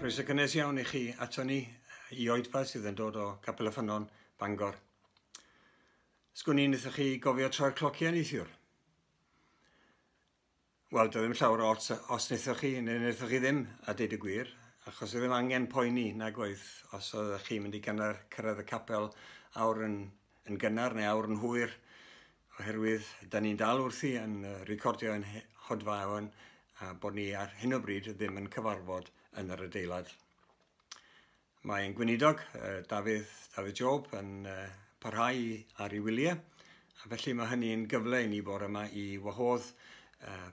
Croeso cynnes iawn i chi ato ni i oedfa sydd yn dod o Capel y Ffynnon, Bangor. Sgwn i wnaethoch chi gofio troi'r clociau neithiwr? Wel, doedd ddim llawer o ots os wnaethoch chi neu wnaethoch chi ddim, a deud y gwir, achos oedd ddim angen poeni nag oedd os oeddech chi'n mynd i gynnar cyrraedd y capel awr yn gynnar neu awr yn hwyr, oherwydd da ni'n dal wrthi yn recordio yn hodfaon a bod ni ar hyn o bryd ddim yn cyfarfod yn yr adeilad. Mae ein gweinidog, Dafydd Job, yn parhau ar ei wyliau, a felly mae hynny'n gyfle i ni bore yma i wahodd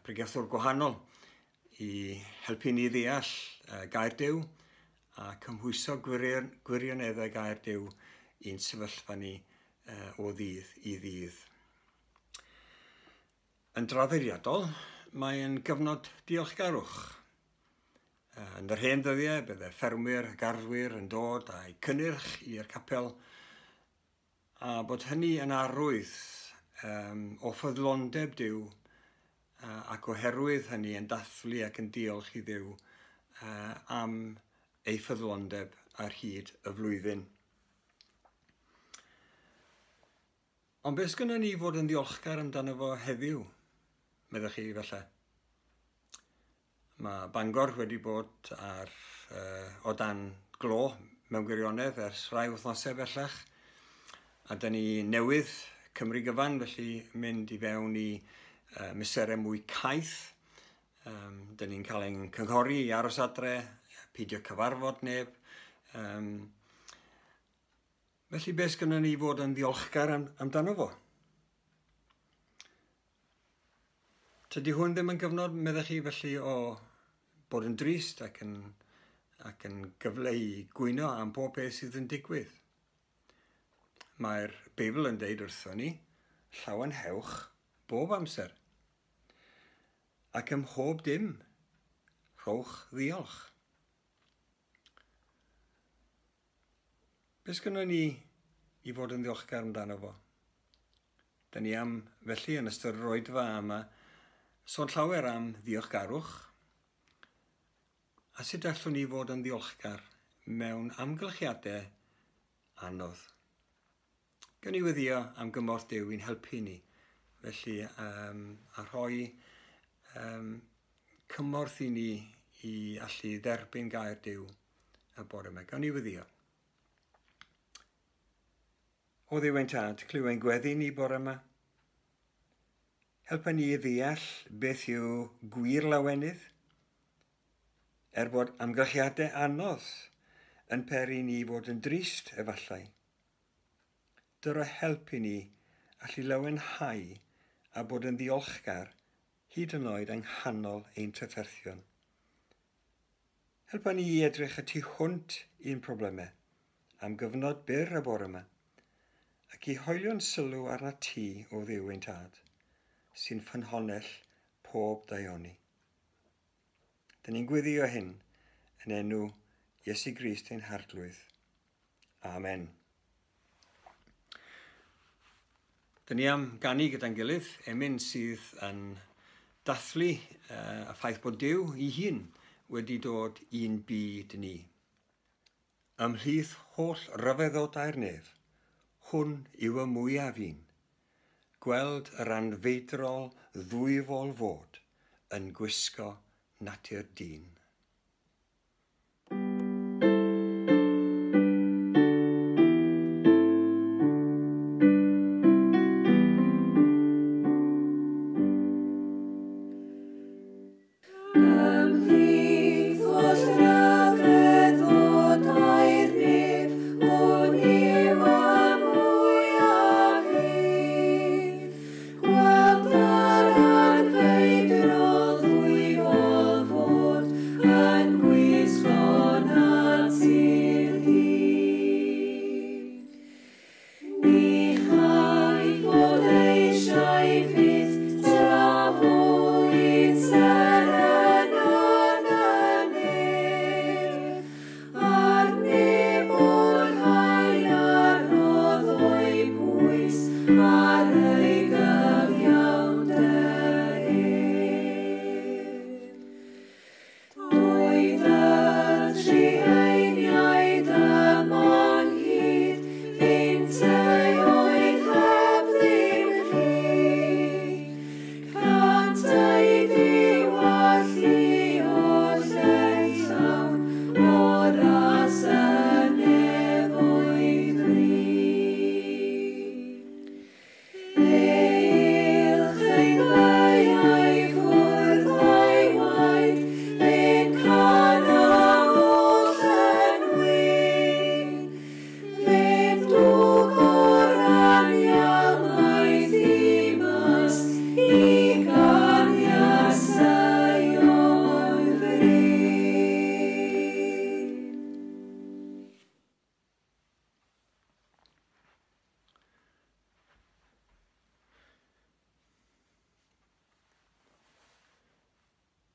pregethwr gwahanol i helpu ni ddeall gair Duw a cymhwyso gwirioneddau gair Duw i'n sefyllfa ni o ddydd i ddydd. Yn draddodiadol, mae'n gyfnod diolchgarwch. Yn yr hen ddyddiau, bydde ffermwyr a garddwyr yn dod â'u cynnyrch i'r capel, a bod hynny yn arwydd o ffyddlondeb Duw, ac oherwydd hynny yn dathlu ac yn diolch i Dduw am ei ffyddlondeb ar hyd y flwyddyn. Ond beth sgynnon ni fod yn ddiolchgar amdano fo heddiw, meddwch chi falle? Mae Bangor wedi bod ar, o dan glo mewn gwirionedd ers rhai wythnosau bellach, a da ni newydd Cymru gyfan, felly mynd i fewn i mesurau mwy caeth. Da ni'n cael ein cynghori i aros adre, peidio cyfarfod neb. Felly beth sgynnon ni fod yn ddiolchgar amdano fo? Tydi hwn ddim yn gyfnod, meddech chi, felly o bod yn drist ac yn gyfle i gwyno am pob peth sydd yn digwydd. Mae'r Beibl yn deud wrthon ni, llawenhewch bob amser. Ac ym mhob dim, rhowch ddiolch. Beth sgynnon ni i fod yn ddiolchgar amdano fo? Da ni am, felly, yn ystod yr oedfa yma, sôn llawer am ddiolchgarwch, a sut allwn ni fod yn ddiolchgar mewn amgylchiadau anodd. Gawn ni weddïo am gymorth Duw i'n helpu ni, felly, a rhoi cymorth i ni i allu dderbyn gair Duw y bore yma. Gawn ni weddïo. O Dduw ein Tad, clyw ein gweddi ni bore yma. Helpa ni i ddeall beth yw gwir lawenydd, er bod amgylchiadau anodd yn peri ni fod yn drist efallai. Dyro help i ni allu lawenhau a bod yn ddiolchgar hyd yn oed yng nghanol ein trafferthion. Helpa ni i edrych y tu hwnt i'n problemau am gyfnod byr y bore yma, ac i hoelio'n sylw arna ti o Dduw ein Tad, sy'n ffynhonnell pob daioni. Dyn ni'n gweddio hyn yn enw Iesu Grist ein Harglwydd. Amen. Dyn ni am ganu gyda'n gilydd emyn sydd yn dathlu y ffaith bod Duw ei hun wedi dod i'n byd ni. Ymhlith holl ryfeddodau'r nef, hwn yw y mwyaf un, gweld yr anfeidrol ddwyfol fod yn gwisgo natur dyn. Ymhlith holl ryfeddodau'r nef, hwn yw y mwyaf un, gweld yr anfeidrol ddwyfol fod yn gwisgo natur dyn. Ni chaiff fod eisiau fyth trafod seren yn y nef, a'r neb o'r haearn o'i bwys ar ei gyfiawnder ef. Doedd y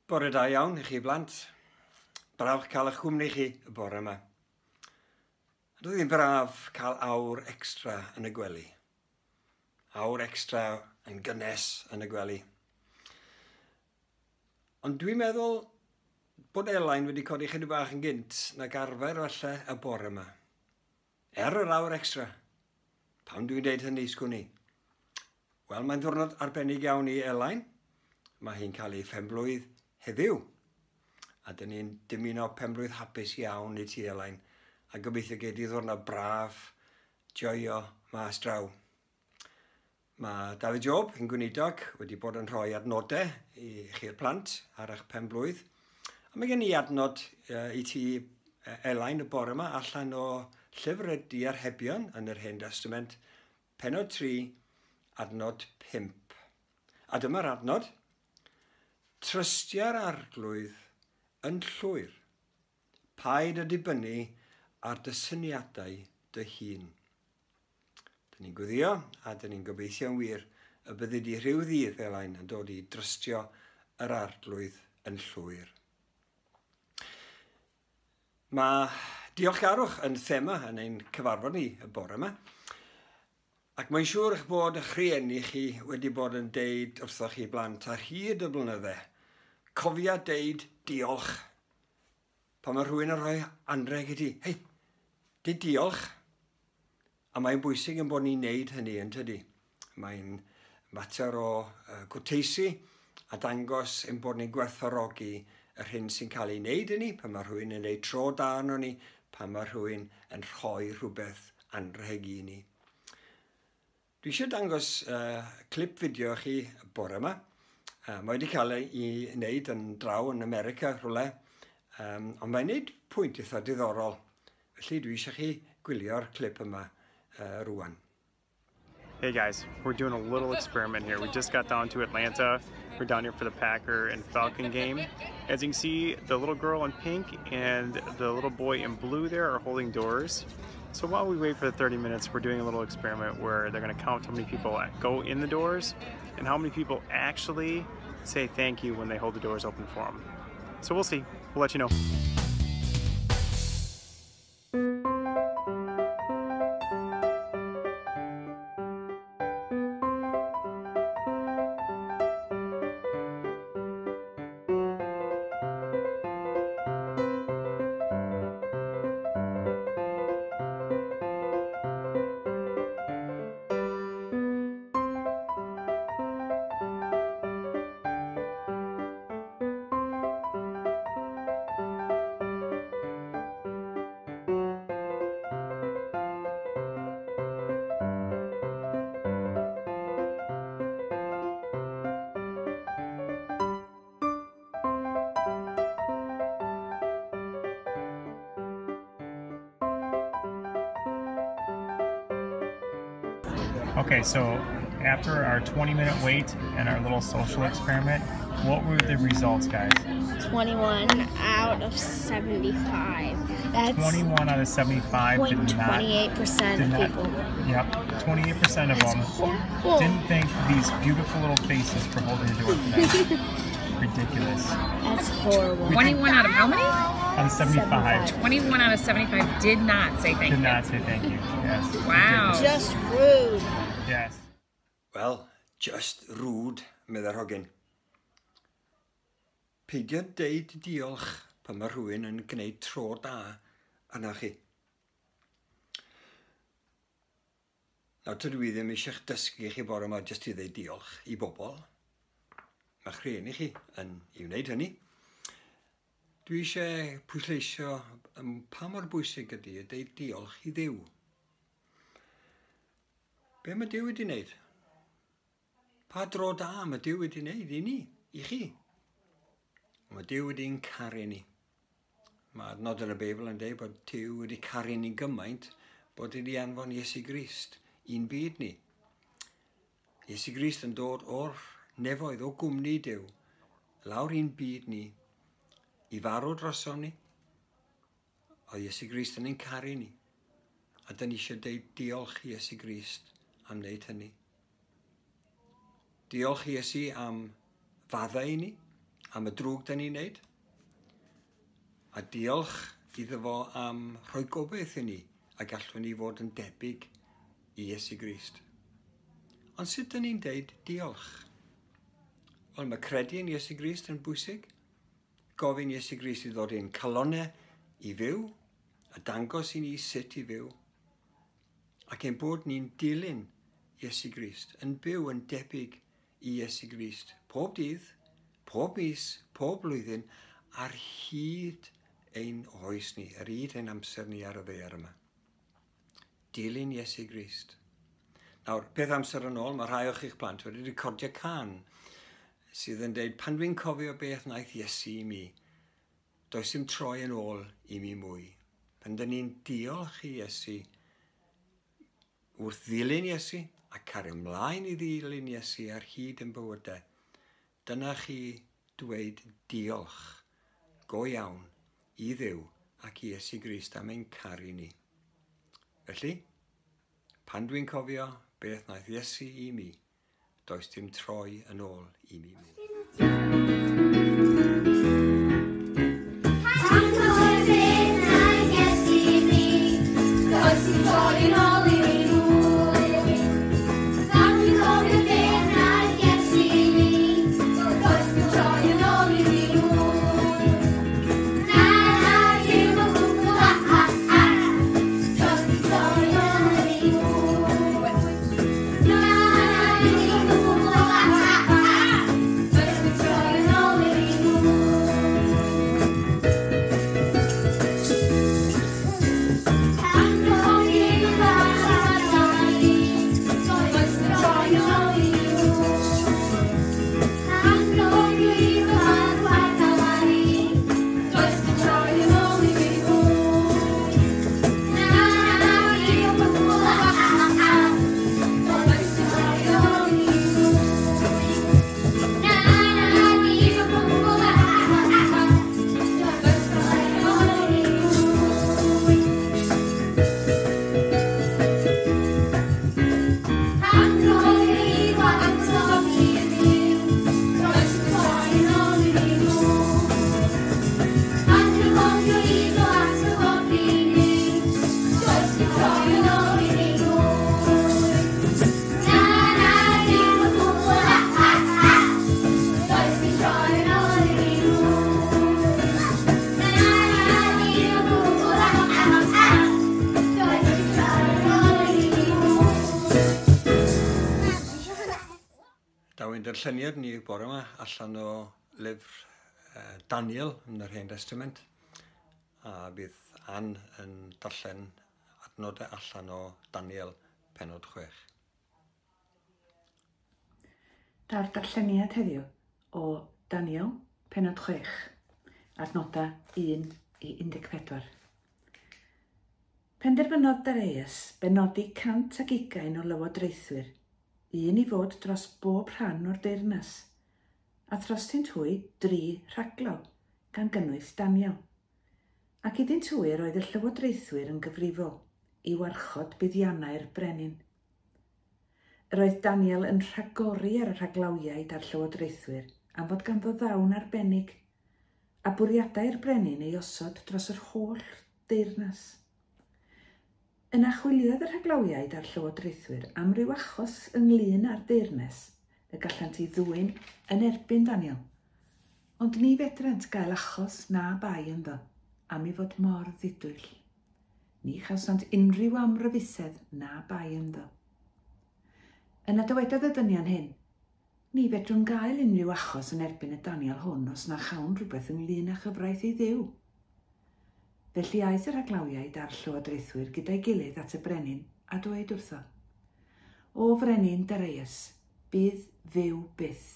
Bore da iawn i chi blant. Braf cael eich cwmni chi y bore yma. Doedd hi'n braf cael awr extra yn y gwely. Awr extra yn gynnes yn y gwely. Ond dwi'n meddwl bod Elain wedi codi chydig bach yn gynt nag arfer falle y bore yma. Er yr awr extra. Pam dwi'n deud hynny, sgwn i? Wel, mae'n ddiwrnod arbennig iawn i Elain. Mae hi'n cael ei phenblwydd heddiw. A dyn ni'n dymuno penblwydd hapus iawn i ti, Elain. A gobeithio gei di ddiwrnod braf, joio mas draw. Mae David Job, yn gweinidog, wedi bod yn rhoi adnodau i chi'r plant ar eich penblwydd. A mae gen i adnod i ti, Elain, y bore yma, allan o llyfr y Diarhebion yn yr Hen Testament, pennod 3, adnod 5. A dyma'r adnod. Trystia'r Arglwydd yn llwyr. Paid â dibynnu ar dy syniadau dy hun. Dyn ni'n gweddio a dyn ni'n gobeithio'n wir y byddi di rhyw ddydd, Elain, yn dod i drystio yr Arglwydd yn llwyr. Mae diolchgarwch yn thema yn ein cyfarfod ni y bore yma. Ac mae'n siŵr eich bod eich rhieni chi wedi bod yn deud wrthoch chi blant ar hyd y blynydde, cofia deud diolch. Pan mae rhywun yn rhoi anrheg i ti, hei, deud diolch. A mae'n bwysig yn bod ni'n neud hynny, yn tydi? Mae'n mater o gwrteisi a dangos ein bod ni'n gwerthfawrogi yr hyn sy'n cael ei wneud i ni, pan mae rhywun yn neud tro da arno ni, pan mae rhywun yn rhoi rhywbeth anrheg i ni. Dwi eisiau dangos clip fideo i chi bore yma. Mae wedi cael ei wneud yn draw yn America rhywle, ond mae'n wneud pwynt eitha diddorol. Felly dwi eisiau chi gwylio'r clip yma rwan. Hey guys, we're doing a little experiment here. We just got down to Atlanta. We're down here for the Packer and Falcon game. As you can see, the little girl in pink and the little boy in blue there are holding doors. So while we wait for the 30 minutes, we're doing a little experiment where they're gonna count how many people go in the doors and how many people actually say thank you when they hold the doors open for them. So we'll see, we'll let you know. Okay, so after our 20-minute wait and our little social experiment, what were the results, guys? 21 out of 75. That's 21 out of 75 did not. 28% of people. Yep, 28% of them horrible. Didn't thank these beautiful little faces for holding the door for them. Ridiculous. That's horrible. 21 out of how many? Out of 75. 21 out of 75 did not say thank Did you. not say thank you. Yes. Wow. Ridiculous. Just rude. Yes. Wel, just rude, meddai'r hogyn. Peidio deud diolch pan mae rhywun yn gwneud tro da arna chi. Nawr, tydw i ddim eisiau'ch dysgu chi bore yma jyst i ddeud diolch i bobl. Mae'ch rhieni chi yn i wneud hynny. Dwi eisiau pwysleisio pa mor bwysig ydy y deud diolch i Dduw. Be mae Duw wedi wneud? Pa dro da mae Duw wedi wneud i ni, i chi? Mae Duw wedi'n caru ni. Mae adnod yn y Beibl yn dweud bod Duw wedi caru ni gymaint bod wedi anfon Iesu Grist i'n byd ni. Iesu Grist yn dod o'r nefoedd, o gwmni Duw, lawr i'n byd ni, i farw drosom ni. Oedd Iesu Grist yn ein caru ni. A dyn ni eisiau deud diolch i Iesu Grist am wneud hynny. Diolch i Iesu am faddau i ni, am y drwg da ni'n neud, a diolch iddo fo am rhoi gobaith i ni a gallwn ni fod yn debyg i Iesu Grist. Ond sut da ni'n deud diolch? Wel, mae credu yn Iesu Grist yn bwysig. Gofyn Iesu Grist i ddod i'n calonau i fyw a dangos i ni sut i fyw. Ac ein bod ni'n dilyn Iesu Grist, yn byw yn debyg i Iesu Grist. Pob dydd, pob mis, pob blwyddyn, ar hyd ein oes ni, ar hyd ein amser ni ar y ddaear yma. Dilyn Iesu Grist. Nawr, peth amser yn ôl, mae rhai o'ch eich plant wedi recordio cân sydd yn deud, pan dwi'n cofio beth wnaeth Iesu i mi, does dim troi yn ôl i mi mwy. Pan dyn ni'n diolch i Iesu wrth ddilyn Iesu a cario ymlaen i ddilyn Iesu ar hyd yn bywydau, dyna chi dweud diolch go iawn i Dduw ac i Iesu Grist am ein caru ni. Felly, pan dwi'n cofio beth wnaeth Iesu i mi, does dim troi yn ôl i mi mwy. Pan cofio beth wnaeth Iesu i mi, does dim troi yn ôl i mi mwy. Pan dwi'n cofio beth wnaeth Iesu i mi, does dim troi yn ôl i mi mwy. Na, na, dim o gwbl, a, a, a, does dim troi yn ôl i mi mwy. Na, na, dim o gwbl, a, a, a, does dim troi yn ôl i mi mwy. Pan cofio does dim troi yn ôl i mi mwy. Pan cofio does dim troi yn ôl i mi mwy. Na, na, dim o gwbl, a, a, a, does dim troi yn ôl i mi mwy. Na, na, dim o gwbl, a, a, a, does dim troi yn ôl i mi mwy. Pan cofio does dim troi yn ôl i mi mwy. Pan cofio does dim troi yn ôl i mi mwy. Na, na, dim o gwbl, a, a, a, does dim troi yn ôl i mi mwy. Na, na, dim o gwbl, a, a, a, does dim troi yn ôl i mi mwy. Daw ein darlleniad ni bore yma allan o lyfr Daniel yn yr Hen Testament, a bydd Ann yn darllen adnodau allan o Daniel pennod 6. Daw'r darlleniad heddiw o Daniel, pennod 6, adnodau 1 i 14. Penderfynodd Dareius benodi 120 o lywodraethwyr, un i fod dros bob rhan o'r deyrnas, a throstynt hwy 3 rhaglaw, gan gynnwys Daniel. Ac iddynt hwy yr oedd y llywodraethwyr yn gyfrifol i warchod buddiannau'r brenin. Yr oedd Daniel yn rhagori ar y rhaglawiaid a'r llywodraethwyr am fod ganddo ddawn arbennig, a bwriadau'r brenin ei osod dros yr holl deyrnas. Yna chwiliodd y rhaglawiaid a'r llywodraethwyr am ryw achos ynglyn â'r deyrnas y gallant ei ddwyn yn erbyn Daniel, ond ni fedrant gael achos na bai ynddo am ei fod mor ddidwyll. Ni chawsant unrhyw amryfusedd na bai ynddo. Yna dywedodd y dynion hyn, ni fedrwn gael unrhyw achos yn erbyn y Daniel hwn os na chawn rhywbeth ynglyn â chyfraith ei Dduw. Felly aeth y rhaglawiaid a'r llywodraethwyr gyda'i gilydd at y brenin a dweud wrtho, O frenin Dareius, bydd fyw byth.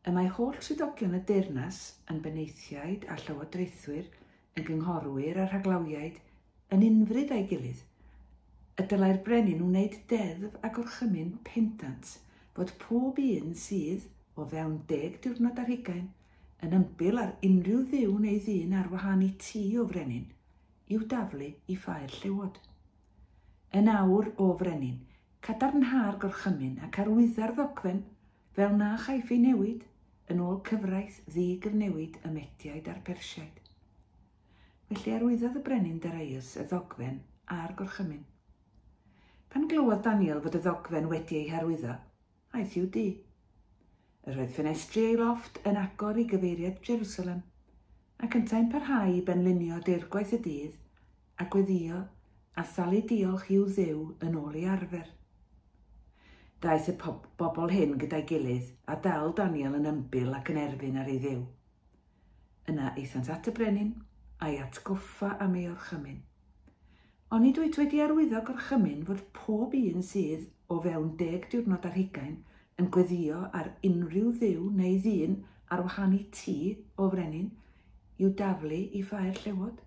Y mae holl swyddogion y deyrnas yn benaethiaid a llywodraethwyr, yn gynghorwyr a rhaglawiaid, yn unfryd â'i gilydd. Y dylai'r brenin wneud deddf a gorchymyn pendant fod pob un sydd, o fewn 10 diwrnod ar 20, yn ymbil ar unrhyw dduw neu ddyn ar wahân i ti o frenin, i'w daflu i ffair llewod. Yn awr, o frenin, cadarnha'r gorchymyn ac arwydda'r ddogfen fel na chaiff ei newid, yn ôl cyfraith ddigyfnewid y Mediaid a'r Persiaid. Felly arwyddodd y brenin Darius y ddogfen a'r gorchymyn. Pan glywodd Daniel fod y ddogfen wedi ei harwyddo, aeth i'w dŷ. Yr oedd ffenestri ei lofft yn agor i gyfeiriad Jerusalem, ac yntau'n parhau i benlinio deirgwaith y dydd a gweddio a thalu diolch i'w Dduw yn ôl ei arfer. Daeth y bobl hyn gyda'i gilydd a dal Daniel yn ymbil ac yn erfyn ar ei Dduw. Yna aethant at y brenin a'i atgoffa am ei orchymyn. Onid wyt wedi arwyddo gorchymyn fod pob un sydd o fewn 10 diwrnod ar hugain yn gweddio ar unrhyw dduw neu ddyn ar wahân i ti, o frenin, i'w daflu i ffair llewod?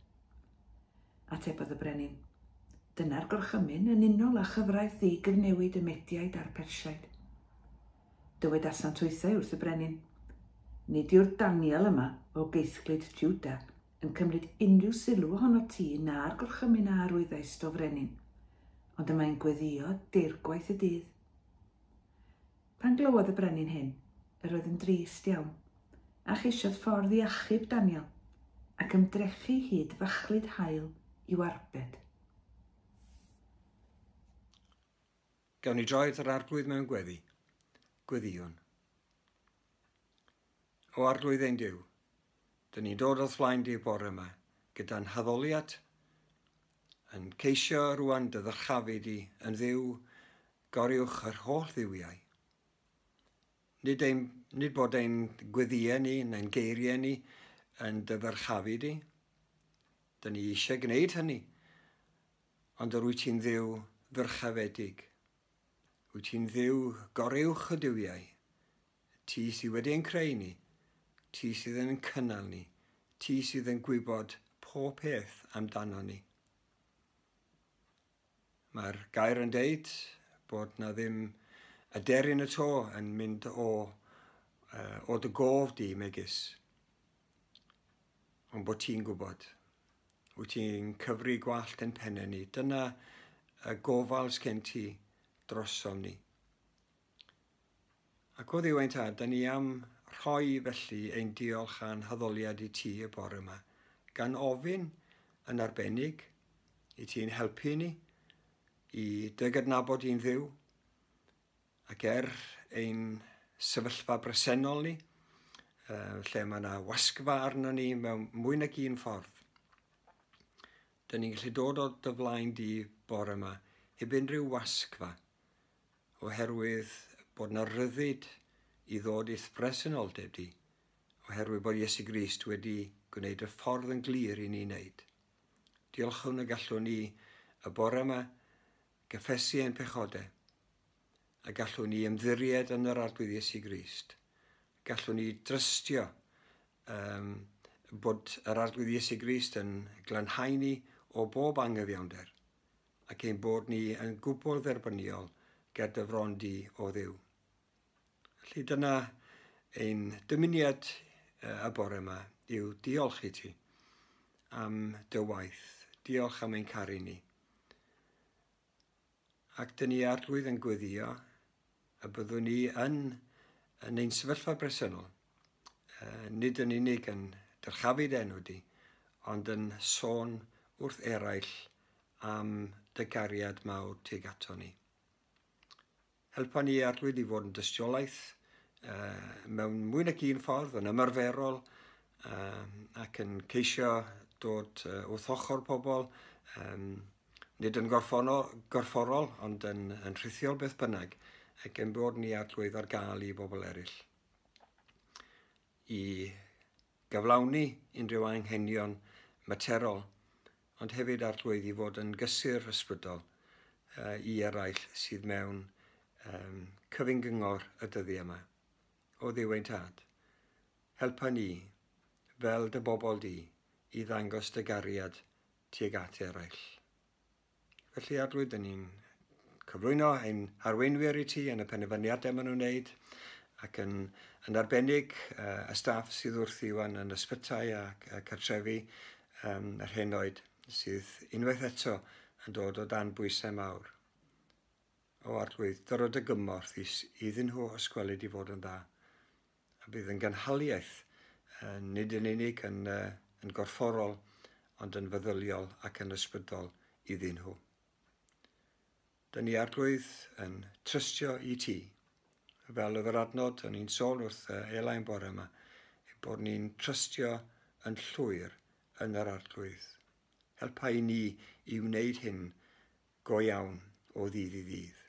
Atebodd y brenin. Dyna'r gorchymyn yn unol â chyfraith ddigyfnewid y Mediaid a'r Persiaid. Dywedasant hwythau wrth y brenin, nid yw'r Daniel yma o geithglyd Juda yn cymryd unrhyw sylw ohono ti na'r gorchymyn a arwyddaist o frenin, ond y mae'n gweddio deirgwaith y dydd. Pan glywodd y brenin hyn, yr oedd yn drist iawn, a cheisiodd ffordd i achub Daniel, ac ymdrechu hyd fachlud haul i'w arbed. Gawn ni droi at yr Arglwydd mewn gweddi. Gweddïwn. O Arglwydd ein Duw, dyn ni'n dod o'th flaen di bore yma gyda'n haddoliad, yn ceisio rwan dy ddyrchafu di yn Dduw goriwch yr holl dduwiau. Nid bod ein gweddïau ni neu'n geiriau ni yn dy ddyrchafu di. Dyn ni eisiau gwneud hynny, ond yr wyt ti'n Dduw ddyrchafedig. Wyt ti'n Dduw goruwch y duwiau. Ti sydd wedi ein creu ni, ti sydd yn cynnal ni, ti sydd yn gwybod pob peth amdano ni. Mae'r gair yn deud bod na ddim aderyn y to yn mynd o dy gof di, megis. Ond bod ti'n gwybod. Wyt ti'n cyfri gwallt yn pennau ni. Dyna y gofal sgen ti drosom ni. Ac o Dduw ein Tad, da ni am rhoi felly ein diolch a'n haddoliad i ti y bore yma, gan ofyn yn arbennig i ti'n helpu ni i dy gydnabod i'n Dduw, ac ein sefyllfa bresennol ni, lle mae yna wasgfa arno ni mewn mwy nag un ffordd. Dyn ni'n gallu dod o dy flaen di bore yma heb unrhyw wasgfa, oherwydd bod yna ryddid i ddod i'th bresenoldeb di, oherwydd bod Iesu Grist wedi gwneud y ffordd yn glir i ni wneud. Diolchwn y gallwn ni y bore yma gyffesu ein pechodau, a gallwn ni ymddiried yn yr Arglwydd Iesu Grist. Gallwn ni drystio bod yr Arglwydd Iesu Grist yn glanhau ni o bob angyfiawnder, ac ein bod ni yn gwbl dderbyniol ger dy fron di o Dduw. Felly dyna ein dymuniad y bore yma, yw diolch i ti am dy waith, diolch am ein caru ni. Ac dyn ni Arglwydd yn gweddio y byddwn ni yn ein sefyllfa bresennol, nid yn unig yn dyrchafu dy enw di, ond yn sôn wrth eraill am dy gariad mawr tuag ato ni. Helpa ni Arglwydd i fod yn dystiolaeth mewn mwy nag un ffordd, yn ymarferol, ac yn ceisio dod wrth ochr pobl, nid yn gorfforol, ond yn rhithiol beth bynnag, ac yn bod ni Arglwydd ar gael i bobl eraill. I gyflawni unrhyw anghenion materol, ond hefyd Arglwydd i fod yn gysur ysbrydol i eraill sydd mewn cyfyng-gyngor y dyddiau yma. O Dduw ein Tad, helpa ni, fel dy bobl di, i ddangos dy gariad tuag at eraill. Felly Arglwydd, dyn ni'n cyflwyno ein harweinwyr i ti yn y penderfyniadau maen nhw'n wneud, ac yn arbennig y staff sydd wrthi wan yn ysbytai ac cartrefi yr henoed sydd unwaith eto yn dod o dan bwysau mawr. O Arglwydd, dyrod y gymorth iddyn nhw ysgwelyd i fod yn dda. A bydd yn gynhaliaeth, nid yn unig yn gorfforol, ond yn feddyliol ac yn ysbrydol iddyn nhw. Dyn ni, Arglwydd, yn trystio i ti, fel oedd yr adnod o'n i'n sôn wrth Elain bore yma, bod ni'n trystio yn llwyr yn yr Arglwydd. Helpa i ni i wneud hyn go iawn o ddydd i ddydd.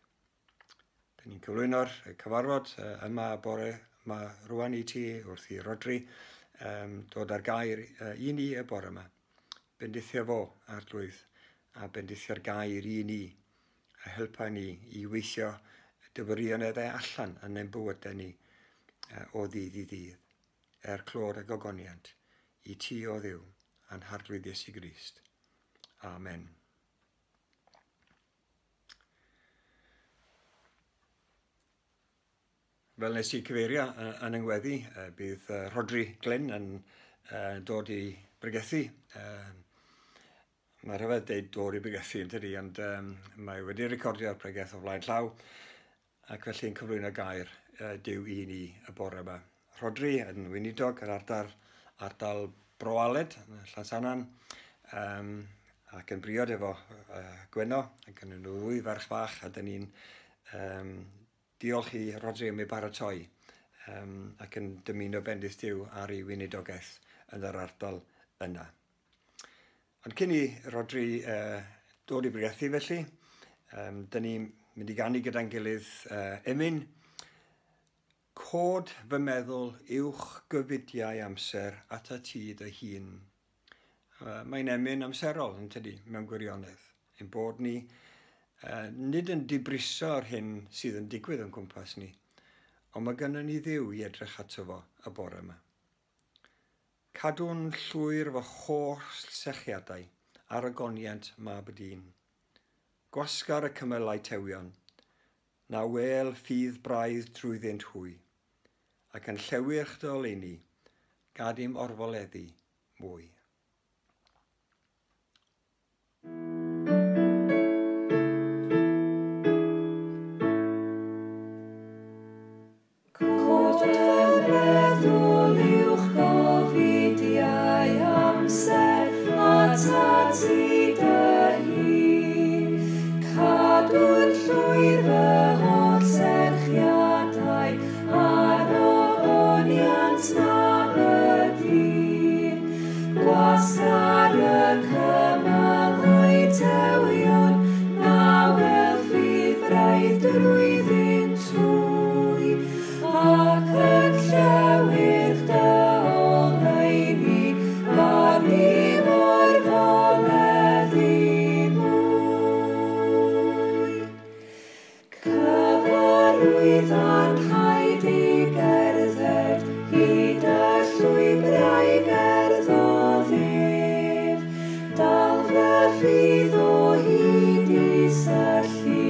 Dyn ni'n cyflwyno'r cyfarfod yma bore yma rwan i ti wrth i Rodri dod ar gair i ni y bore yma. Bendithio fo, Arglwydd, a bendithio'r gair i ni, a helpa ni i weithio dy wirioneddau allan yn ein bywydau ni o ddydd i ddydd, er clod a gogoniant i ti o Dduw a'n Harglwydd Iesu Grist. Amen. Fel nes i cyfeirio yn yng ngweddi, bydd Rhodri Glyn yn dod i bregethu. Mae rhyfedd deud dod i bregethu yn tydi, ond mae wedi recordio'r pregeth o flaen llaw, ac felly yn cyflwyno gair Duw i ni y bore yma. Rhodri yn weinidog yr ardal Bro Aled, Llansannan, ac yn briod efo Gwenno, ac yn nhw ddwy ferch fach, a dyn ni'n diolch i Rhodri am ei baratoi, ac yn dymuno bendith Duw ar ei weinidogaeth yn yr ardal yna. Ond cyn i Rhodri dod i bregethu felly, dyn ni'n mynd i ganu gyda'n gilydd emyn. Cod fy meddwl uwch gyfudiau amser atat ti dy hun. Mae'n emyn amserol, yn tydi, mewn gwirionedd. Ein bod ni nid yn dibriso'r hyn sydd yn digwydd o'n cwmpas ni, ond mae gynnon ni Dduw i edrych ato fo y bore yma. Cadw'n llwyr fy holl sechiadau ar ogoniant mab y dyn. Gwasgar y cymylau tewion, na wel ffydd braidd drwyddynt hwy, ac yn llewyrch dy oleuni, gad i'm orfoleddu mwy. Cod fy meddwl uwch gofidiau amser atat ti dy hun. Cadw'n llwyr fy holl serchiadau ar ogoniant mab y dyn. Gwasgar y cymylau tewion, na wel ffydd braidd drwyddynt hwy, ac yn llewyrch dy oleuni, gad i'm orfoleddu mwy. Cyfarwydd â'n rhaid i gerdded, hyd y llwybrau gerddodd ef. Dal fy ffydd o hyd i syllu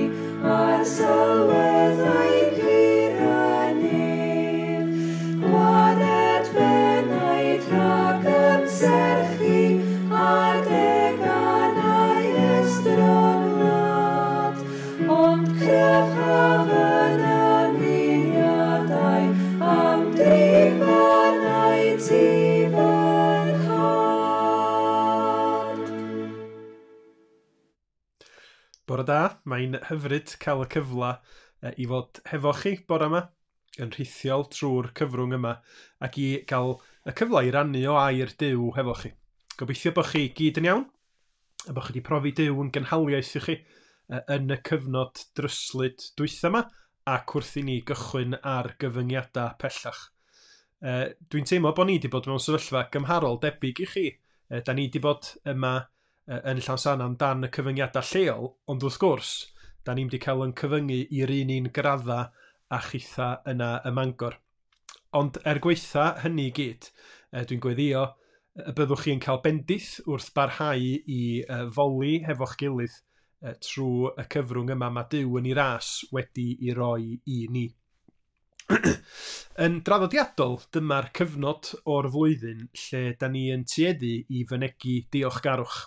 ar sylweddau pur y nef. Gwared f'enaid rhag ymserchu ar deganau estron wlad, ond cryfhaf yn ymuniadau am drigfanau ti fy nhad. Bore da, mae'n hyfryd cael y cyfle i fod hefo chi bore yma, yn rhithiol trwy'r cyfrwng yma, ac i gael y cyfle i rannu o air Duw hefo chi. Gobeithio bod chi gyd yn iawn, a bod chi wedi profi Duw yn gynhaliaeth i chi yn y cyfnod dryslyd dwytha yma, ac wrth i ni gychwyn ar gyfyngiadau pellach. Dwi'n teimlo bod ni wedi bod mewn sefyllfa gymharol debyg i chi. Da ni wedi bod yma yn Llansannan dan y cyfyngiadau lleol, ond wrth gwrs, da ni'n wedi cael yn cyfyngu i'r un un gradda a chitha yna ym Mangor. Ond er gwaetha hynny i gyd, dwi'n gweddïo y byddwch chi'n cael bendith wrth barhau i foli hefo'ch gilydd trwy y cyfrwng yma mae Duw yn ei ras wedi i roi i ni. Yn draddodiadol, dyma'r cyfnod o'r flwyddyn lle da ni yn tueddu i fynegi diolchgarwch.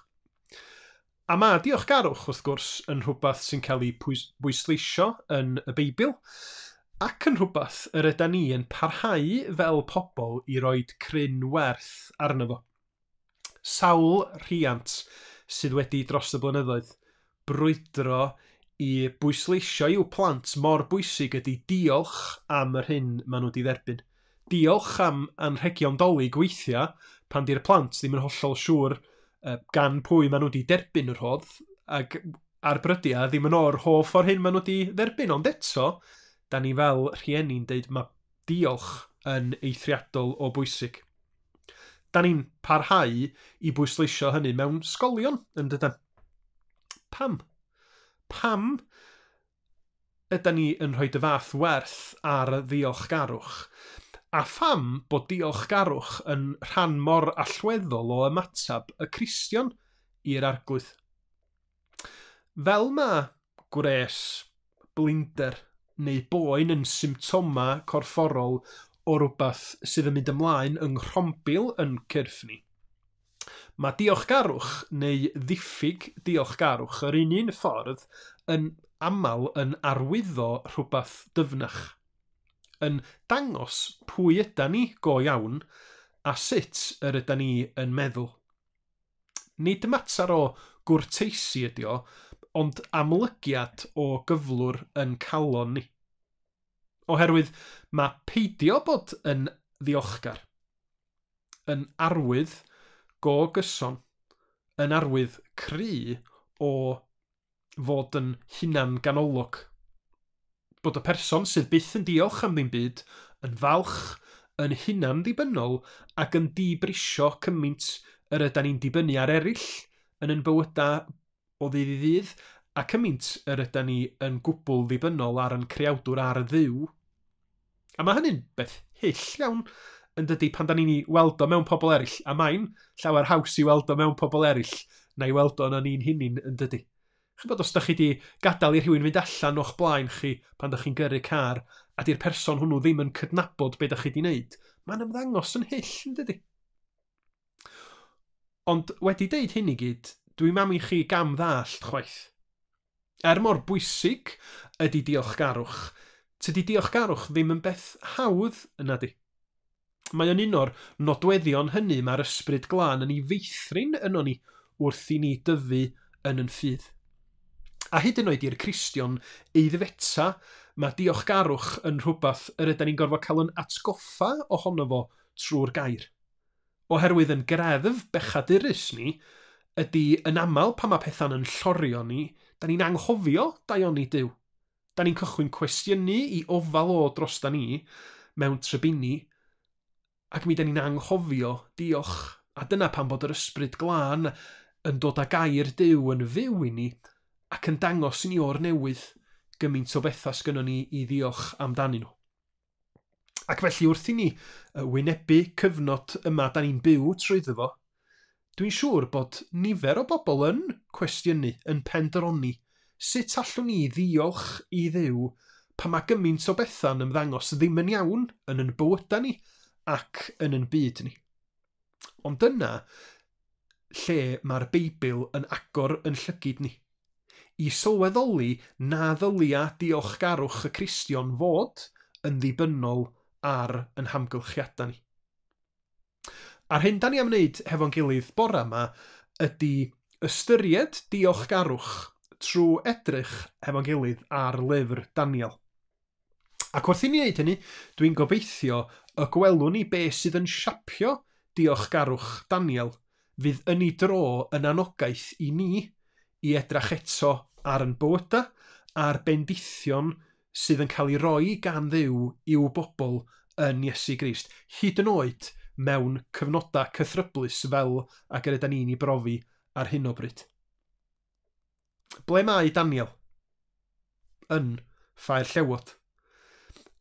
A mae diolchgarwch, wrth gwrs, yn rhywbeth sy'n cael ei bwysleisio yn y Beibl. Ac yn rhywbeth yr ydan ni yn parhau fel pobl i roid cryn werth arno fo. Sawl rhiant sydd wedi dros y blynyddoedd brwydro i bwysleisio i'w plant mor bwysig ydy diolch am yr hyn maen nhw wedi dderbyn. Diolch am anrhegion Dolig weithiau pan di'r plant ddim yn hollol siŵr gan pwy maen nhw wedi derbyn y rhodd, ac ar brydiau ddim yn o'r hoff o'r hyn maen nhw wedi dderbyn, ond eto, da ni fel rhieni'n deud mae diolch yn eithriadol o bwysig. Da ni'n parhau i bwysleisio hynny mewn sgolion, yn dydan? Pam? Pam ydan ni yn rhoi y fath werth ar ddiolchgarwch? A pham bod diolchgarwch yn rhan mor allweddol o ymateb y Cristion i'r Arglwydd? Fel mae gwres, blinder neu boen yn symptoma corfforol o rywbeth sydd yn mynd ymlaen yng nghrombil yn cyrff ni, mae diolchgarwch neu ddiffyg diolchgarwch yr un ffordd yn aml yn arwyddo rhywbeth dyfnach, yn dangos pwy ydan ni go iawn a sut yr ydan ni yn meddwl. Nid mater o gwrteisi ydi o, ond amlygiad o gyflwr yn calon ni. Oherwydd mae peidio bod yn ddiolchgar yn arwydd go gyson, yn arwydd cry o fod yn hunan ganolog. Bod y person sydd byth yn diolch am ddim byd yn falch, yn hunan ddibynnol ac yn dibrisio cymaint yr ydan ni'n dibynnu ar eraill yn yn bywydau o ddydd i ddydd, a cymaint yr ydan ni yn gwbl ddibynnol ar yn creawdwr ar y Dduw. A mae hynny'n beth hyll iawn yn dydy pan da ni'n ei weld o mewn pobl eraill, a mae'n llawer haws i weld o mewn pobl eraill na i weld o yn ni'n hunin yn dydy. Chybod os da chi di gadael i rhywun fynd allan o'ch blaen chi pan da chi'n gyrru car, a di'r person hwnnw ddim yn cydnabod be da chi di wneud, mae'n ymddangos yn hyll yn dydy. Ond wedi deud hyn i gyd, dwi'n mam i chi gam ddallt chwaith. Er mor bwysig ydy diolchgarwch, tydi diolchgarwch ddim yn beth hawdd yna di. Mae o'n un o'r nodweddion hynny mae'r ysbryd glân yn ei feithrin yno ni wrth i ni dyfu yn yn ffydd. A hyd yn oed i'r Cristion eiddfeta, mae diolchgarwch yn rhywbeth yr ydan ni'n gorfod cael yn atgoffa ohono fo trwy'r gair. Oherwydd yn greddf bechadurus ni, ydy yn aml pan mae pethau'n yn llorio ni, da ni'n anghofio daioni Duw. Da ni'n cychwyn cwestiynu i ofal o drosta ni mewn trybini, ac mi da ni'n anghofio diolch. A dyna pam bod yr ysbryd glân yn dod â gair Duw yn fyw i ni ac yn dangos i ni o'r newydd gymaint o bethau sgynnon ni i ddiolch amdanyn nhw. Ac felly wrth i ni wynebu cyfnod yma da ni'n byw trwyddo fo, dwi'n siŵr bod nifer o bobl yn cwestiynu, yn pendroni, sut allwn ni ddiolch i Dduw pan mae gymaint o bethau'n ymddangos ddim yn iawn yn yn bywydau ni ac yn yn byd ni. Ond dyna lle mae'r Beibl yn agor yn llygid ni, i sylweddoli na ddylia diolchgarwch y Cristion fod yn ddibynnol ar yn hamgylchiadau ni. A'r hyn da ni am wneud hefo'n gilydd bore yma ydy ystyried diolchgarwch trwy edrych hefo'n gilydd ar lyfr Daniel. Ac wrth i ni wneud hynny, dwi'n gobeithio y gwelwn ni be sydd yn siapio diolchgarwch Daniel fydd yn ei dro yn anogaeth i ni i edrach eto ar yn bywydau a'r bendithion sydd yn cael ei roi gan Dduw i'w bobl yn Iesu Grist, hyd yn oed mewn cyfnodau cythryblus fel ag yr ydan ni'n ei brofi ar hyn o bryd. Ble mae Daniel? Yn Ffair Llewod.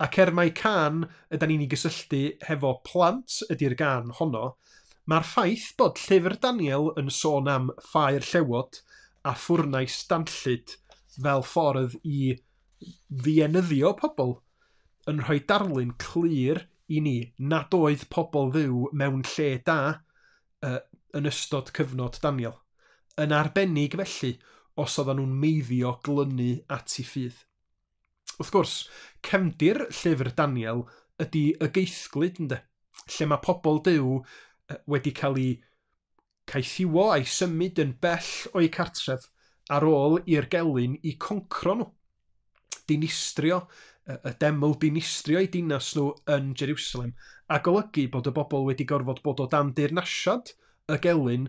Ac er mai cân ydan ni'n ei gysylltu hefo plant ydy'r gân honno, mae'r ffaith bod llyfr Daniel yn sôn am Ffair Llewod a ffwrnais danllyd fel ffordd i ddienyddio pobl yn rhoi darlun clir i ni nad oedd pobl Dduw mewn lle da yn ystod cyfnod Daniel. Yn arbennig felly, os oedden nhw'n meiddio glynu at ei ffydd. Wrth gwrs, Cefndir llyfr Daniel ydy y geithglyd, ynde? Lle mae pobl Duw wedi cael eu caethiwo a'i symud yn bell o'i cartref ar ôl i'r gelyn i concro nhw. Dinistrio, y deml dinistrio eu dinas nhw yn Jerusalem, a golygu bod y bobl wedi gorfod bod o dan deyrnasiad y gelyn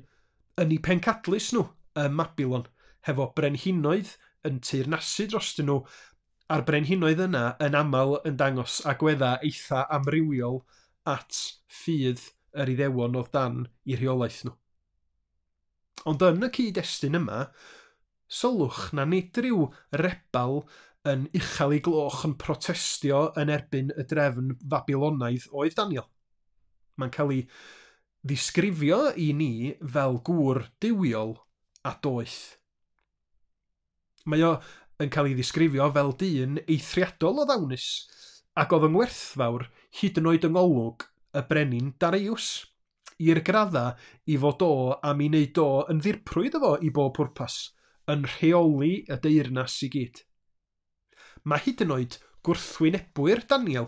yn eu pencadlys nhw ym Mabilon, hefo brenhinoedd yn teyrnasu drostyn nhw, a'r brenhinoedd yna yn aml yn dangos agweddau eitha amrywiol at ffydd yr Iddewon oedd dan eu rheolaeth nhw. Ond yn y cyd-destun yma, sylwch na nid rhyw rebel yn uchel ei gloch yn protestio yn erbyn y drefn Fabilonaidd oedd Daniel. Mae'n cael ei ddisgrifio i ni fel gŵr duwiol a doeth. Mae o yn cael ei ddisgrifio fel dyn eithriadol o ddawnus ac oedd yn werthfawr hyd yn oed yng ngolwg y brenin Darius, i'r gradda i fod o am ei wneud o yn ddirprwy iddo fo i bob pwrpas, yn rheoli y deyrnas i gyd. Mae hyd yn oed gwrthwynebwyr Daniel,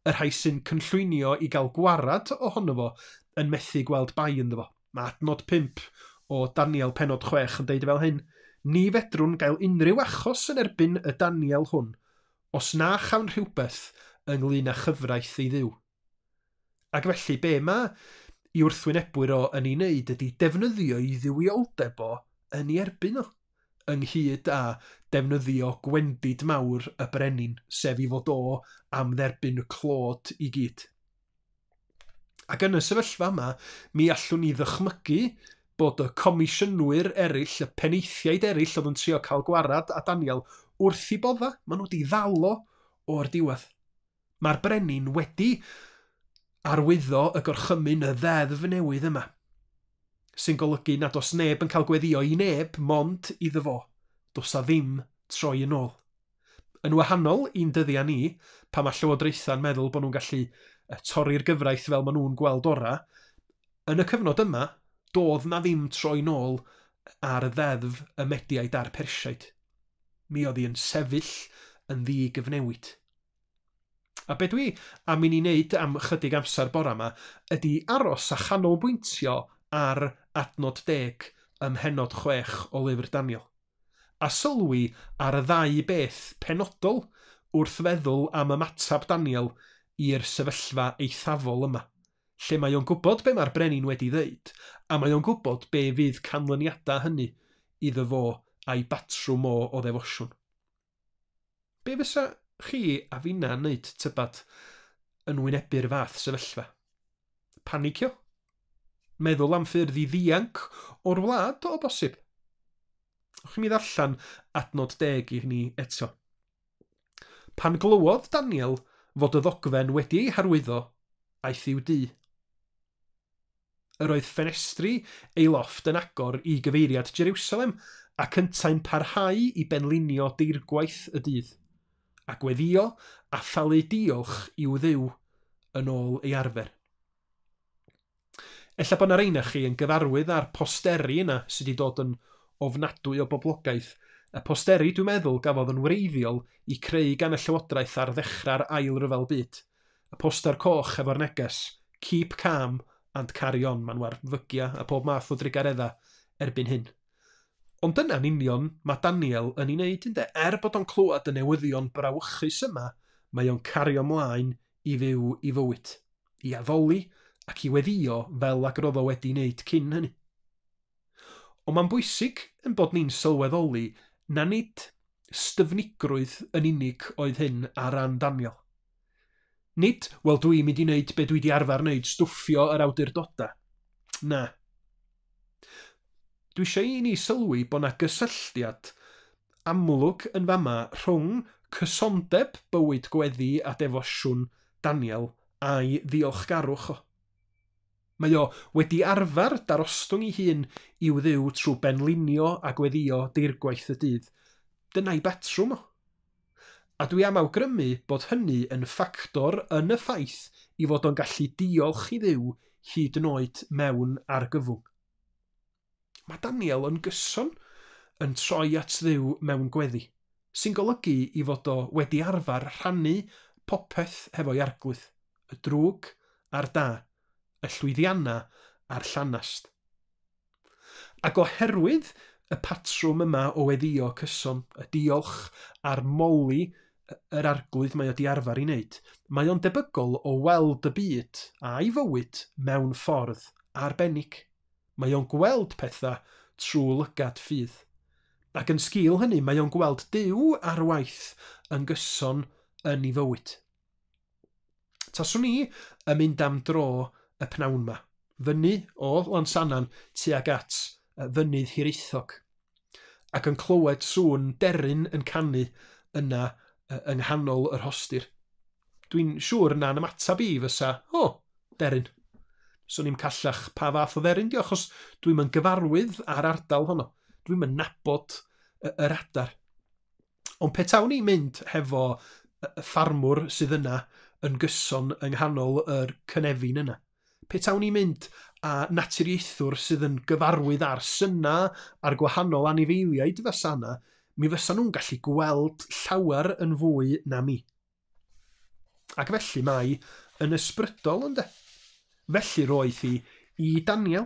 y rhai sy'n cynllwynio i gael gwarad ohono fo, yn methu gweld bai ynddo fo. Mae adnod 5 o Daniel pennod 6 yn deud fel hyn: "Ni fedrwn gael unrhyw achos yn erbyn y Daniel hwn, os na chawn rhywbeth ynglyn â chyfraith ei Dduw." Ac felly be mae i wrthwynebwyr o yn ei wneud ydy defnyddio ei dduwioldeb o yn ei erbyn o, ynghyd â defnyddio gwendid mawr y brenin, sef i fod o am dderbyn y clod i gyd. Ac yn y sefyllfa yma, mi allwn ni ddychmygu bod y comisiynwyr eraill, y penaethiaid eraill oedd yn trio cael gwarad a Daniel wrth i bodda. Maen nhw wedi ddal o o'r diwedd. Mae'r brenin wedi arwyddo y gorchymyn y ddeddf newydd yma, sy'n golygu nad oes neb yn cael gweddio i neb mond iddo fo. Does a ddim troi yn ôl. Yn wahanol i'n dyddiau ni, pan mae llywodraethau'n meddwl bod nhw'n gallu torri'r gyfraith fel maen nhw'n gweld ora, yn y cyfnod yma, doedd na ddim troi nôl ar y ddeddf y Mediaid a'r Persiaid. Mi oedd hi'n sefyll yn ddigyfnewid. A be dwi am i ni wneud am chydig amser bora yma ydy aros a chanolbwyntio ar adnod 10 ym mhennod 6 o lyfr Daniel. A sylwi ar y ddau beth penodol wrth feddwl am ymateb Daniel i'r sefyllfa eithafol yma, lle mae o'n gwybod be mae'r brenin wedi ddeud, a mae o'n gwybod be fydd canlyniadau hynny iddo fo a'i batrwm o ddefosiwn. Be fysa chi a finna yn neud, tybad, yn wynebu'r fath sefyllfa? Panicio? Meddwl am ffyrdd i ddianc o'r wlad o bosib? Ewch i mi ddarllen adnod 10 i ni eto. Pan glywodd Daniel fod y ddogfen wedi ei harwyddo, aeth i'w dŷ. Yr oedd ffenestri ei lofft yn agor i gyfeiriad Jerusalem ac yntau'n parhau i benlinio deirgwaith y dydd, a gweddio a thalu diolch i'w Dduw yn ôl ei arfer. Ella bod 'na rei ohonoch chi yn gyfarwydd â'r posteri yna sydd wedi dod yn ofnadwy o boblogaidd. Y posteri, dwi'n meddwl, gafodd yn wreiddiol i creu gan y Llywodraeth ar ddechrau'r Ail Ryfel Byd. Y poster coch efo'r neges, "Keep calm and carry on", maen nhw ar fygia a pob math o drugaredda erbyn hyn. Ond dyna'n union mae Daniel yn ei wneud, ynde? Er bod o'n clywed y newyddion brawychus yma, mae o'n cario ymlaen i fyw i fywyd, i addoli ac i weddio fel ag roedd o wedi wneud cyn hynny. Ond mae'n bwysig yn bod ni'n sylweddoli na nid styfnigrwydd yn unig oedd hyn ar ran Daniel. Nid, wel, dwi'n mynd i wneud be dwi wedi arfer wneud, stwffio yr awdurdodau. Na. Dwi eisiau i ni sylwi bod 'na gysylltiad amlwg yn fama rhwng cysondeb bywyd gweddi a defosiwn Daniel a'i ddiolchgarwch o. Mae o wedi arfer darostwng ei hun i'w Dduw trwy benlinio a gweddio deirgwaith y dydd. Dyna'i batrwm o. A dwi am awgrymu bod hynny yn ffactor yn y ffaith i fod o'n gallu diolch i Dduw hyd yn oed mewn argyfwng. Mae Daniel yn gyson yn troi at Dduw mewn gweddi. Sy'n golygu i fod o wedi arfer rhannu popeth hefo'i arglwydd, y drwg a'r da, y llwyddiannau a'r llanast. Ac oherwydd y patrwm yma o weddio cyson, y diolch a'r moli yr arglwydd mae o di arfer i wneud, mae o'n debygol o weld y byd a'i fywyd mewn ffordd arbennig. Mae o'n gweld pethau trwy lygad ffydd. Ac yn sgil hynny, mae o'n gweld Duw ar waith yn gyson yn ei fywyd. Taswn i yn mynd am dro y pnawn yma, fyny o Lansannan tuag at fynydd Hiraethog, ac yn clywed sŵn deryn yn canu yna yng nghanol yr hostir. Dwi'n siŵr na'n ymateb i fysa, o, deryn. Swn i'n callach pa fath o dderyn di, achos dwi'n mynd gyfarwydd ar ardal honno. Dwi'n mynd nabod yr adar. Ond petawn i'n mynd hefo y ffarmwr sydd yna yn gyson yng nghanol yr cynefin yna. Petawn i'n mynd a naturiaethwr sydd yn gyfarwydd ar syna a'r gwahanol anifeiliaid fysa yna, mi fysa nhw'n gallu gweld llawer yn fwy na mi. Ac felly mae yn ysbrydol, ynde? Felly roedd hi i Daniel,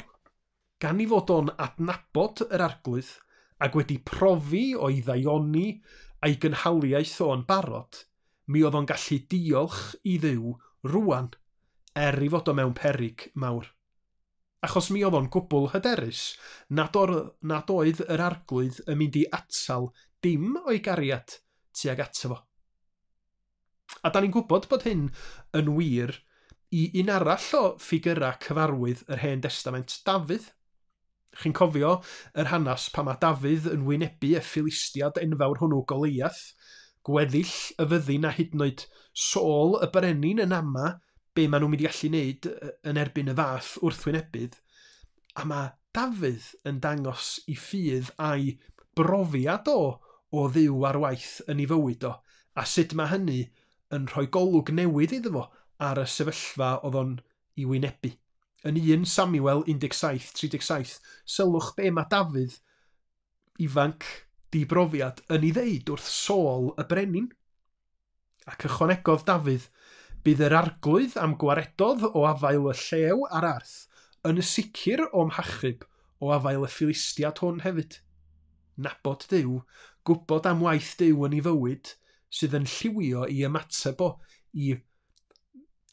gan i fod o'n adnabod yr arglwydd ac wedi profi o'i ddaioni a'i gynhaliaeth o'n barod, mi oedd o'n gallu diolch i Dduw rwan, er i fod o mewn peryg mawr. Achos mi oedd o'n gwbl hyderus nad oedd yr arglwydd yn mynd i atal dim o'i gariad tuag ato fo. A da ni'n gwybod bod hyn yn wir i un arall o ffigurau cyfarwydd yr Hen Destament, Dafydd. Chi'n cofio yr hanes pan mae Dafydd yn wynebu y Philistiad enfawr hwnnw Goliath, gweddill y fyddin a hyd yn oed Saul y brenin yn ama be maen nhw'n mynd i allu wneud yn erbyn y fath wrthwynebydd. A mae Dafydd yn dangos i ffydd a'i brofiad o Dduw ar waith yn ei fywyd o, a sut mae hynny yn rhoi golwg newydd iddo fo ar y sefyllfa oedd o'n i wynebu. Yn 1 Samuel 17:37, sylwch be mae Dafydd ifanc dibrofiad yn ei ddeud wrth Saul y brenin. Ac ychwanegodd Dafydd, bydd yr arglwydd am gwaredodd o afael y llew a'r arth yn sicr o'm hachub o afael y Philistiad hwn hefyd. Nabod Duw, gwybod am waith Duw yn ei fywyd, sydd yn lliwio i ymateb o i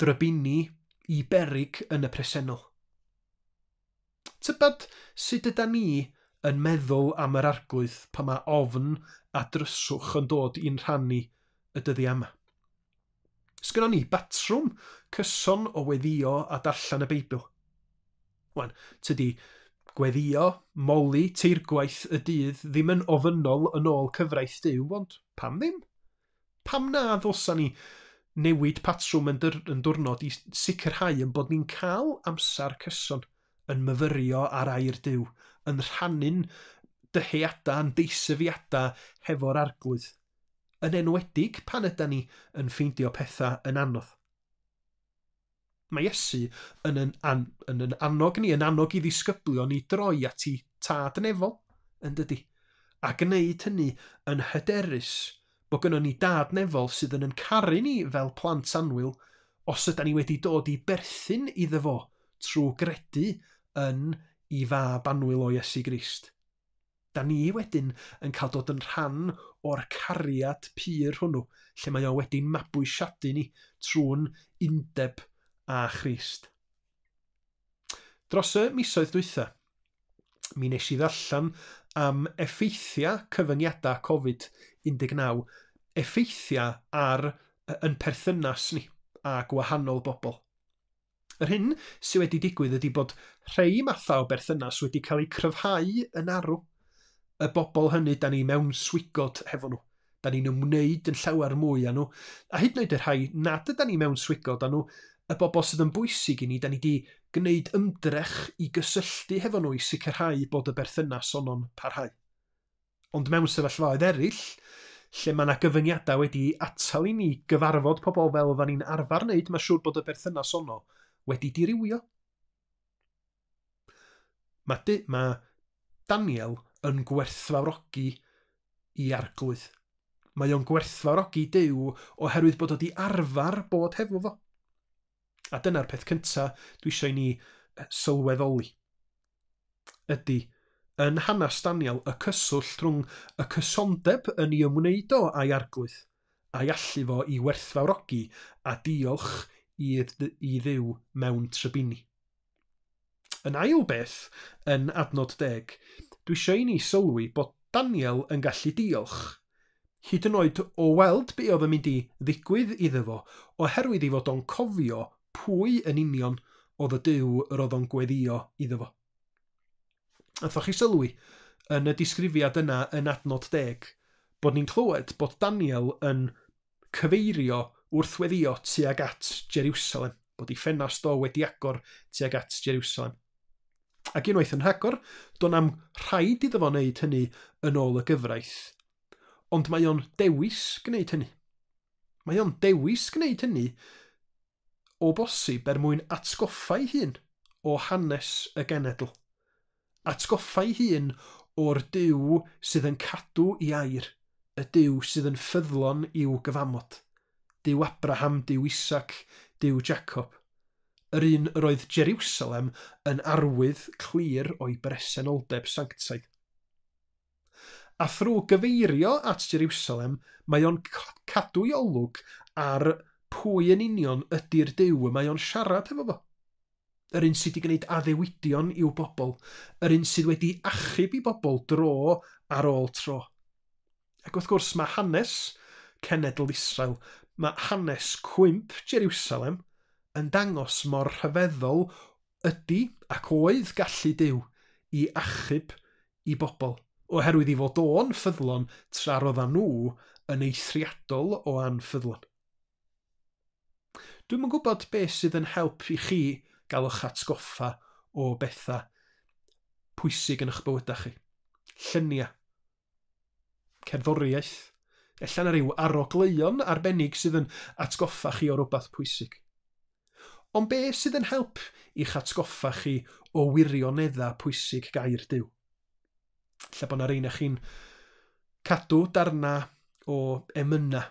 drybini, i beryg yn y presennol. Tybed sut yda ni yn meddwl am yr arglwydd pan mae ofn a dryswch yn dod i'n rhannu y dyddiau yma? Sgynnon ni batrwm cyson o weddio a darllen y Beibl. Wan, tydi gweddio, moli, teirgwaith y dydd ddim yn ofynnol yn ôl cyfraith Duw, ond pam ddim? Pam na ddylsa ni newid patrwm yn diwrnod i sicrhau yn bod ni'n cael amser cyson yn myfyrio ar air Duw, yn rhannu'n dyheadau, yn deisyfiadau hefo'r arglwydd, yn enwedig pan yda ni yn ffeindio pethau yn anodd. Mae Iesu yn annog ni, yn annog i ddisgyblion i droi at ei tad nefol, yn dydi, a gwneud hynny yn hyderus bod gynnon ni dad nefol sydd yn caru ni fel plant annwyl os yda ni wedi dod i berthyn iddo fo trwy gredu yn ei fab annwyl o Iesu Grist. Da ni wedyn yn cael dod yn rhan o'r cariad pur hwnnw, lle mae o wedi'n mabwysiadu ni trwy'n undeb â Christ. Dros y misoedd dwytha, mi nes i ddarllen am effeithiau cyfyngiadau Covid-19, effeithiau ar yn perthynas ni a gwahanol bobl. Yr hyn sydd wedi digwydd ydy bod rhai mathau o berthynas wedi cael eu cryfhau yn arw. Y bobl hynny da ni mewn swigod hefo nhw. Da ni'n ymwneud yn llawer mwy â nhw. A hyd yn oed y rhai nad yda ni mewn swigod â nhw, y bobl sydd yn bwysig i ni, da ni wedi gwneud ymdrech i gysylltu hefo nhw i sicrhau bod y berthynas honno'n parhau. Ond mewn sefyllfaoedd eraill, lle mae yna gyfyngiadau wedi atal i ni gyfarfod pobl fel oeddan ni'n arfer wneud, mae'n siŵr bod y berthynas honno wedi dirywio. Mae Daniel yn gwerthfawrogi i arglwydd. Mae o'n gwerthfawrogi Duw oherwydd bod o 'di arfer bod hefo fo. A dyna'r peth cyntaf dwi eisiau i ni sylweddoli. Ydy, yn hanes Daniel, y cyswllt rhwng y cysondeb yn ei ymwneud o a'i arglwydd, a'i allu fo i werthfawrogi a diolch i Dduw mewn trybini. Yn ail beth, yn adnod 10, dwi eisiau i ni sylwi bod Daniel yn gallu diolch, hyd yn oed o weld be oedd yn mynd i ddigwydd iddo fo, oherwydd ei fod o'n cofio pwy yn union oedd y Duw yr oedd o'n gweddio iddo fo. Nathoch chi sylwi yn y disgrifiad yna yn adnod 10 bod ni'n clywed bod Daniel yn cyfeirio wrth weddio tuag at Jerusalem, bod ei ffenast o wedi agor tuag at Jerusalem. Ac unwaith yn rhagor, do'n am rhaid iddo fo wneud hynny yn ôl y gyfraith. Ond mae o'n dewis gwneud hynny. Mae o'n dewis gwneud hynny o bosib er mwyn atgoffa ei hun o hanes y genedl. Atgoffa ei hun o'r Duw sydd yn cadw ei air, y Duw sydd yn ffyddlon i'w gyfamod. Duw Abraham, Duw Isaac, Duw Jacob. Yr un yr oedd Jerusalem yn arwydd clir o'i bresenoldeb sanctaidd. A thrwy gyfeirio at Jerusalem, mae o'n cadw'i olwg ar pwy yn union ydy'r Duw y mae o'n siarad efo fo. Yr un sydd wedi gwneud addewidion i'w bobl, yr un sydd wedi achub i bobl dro ar ôl tro. Ac wrth gwrs mae hanes cenedl Israel, mae hanes cwymp Jerusalem yn dangos mor rhyfeddol ydy ac oedd gallu Duw i achub i bobl, oherwydd i fod o'n ffyddlon tra roeddan nhw yn eithriadol o anffyddlon. Dwi'm yn gwybod beth sydd yn help i chi gael eich atgoffa o bethau pwysig yn eich bywydau chi. Lluniau, cerddoriaeth, ella na ryw arogleuon arbennig sydd yn atgoffa chi o rywbeth pwysig. Ond be sydd yn help i'ch atgoffa chi o wirioneddau pwysig gair Duw? Ella bod 'na rei ohonoch chi'n cadw darna o emyna,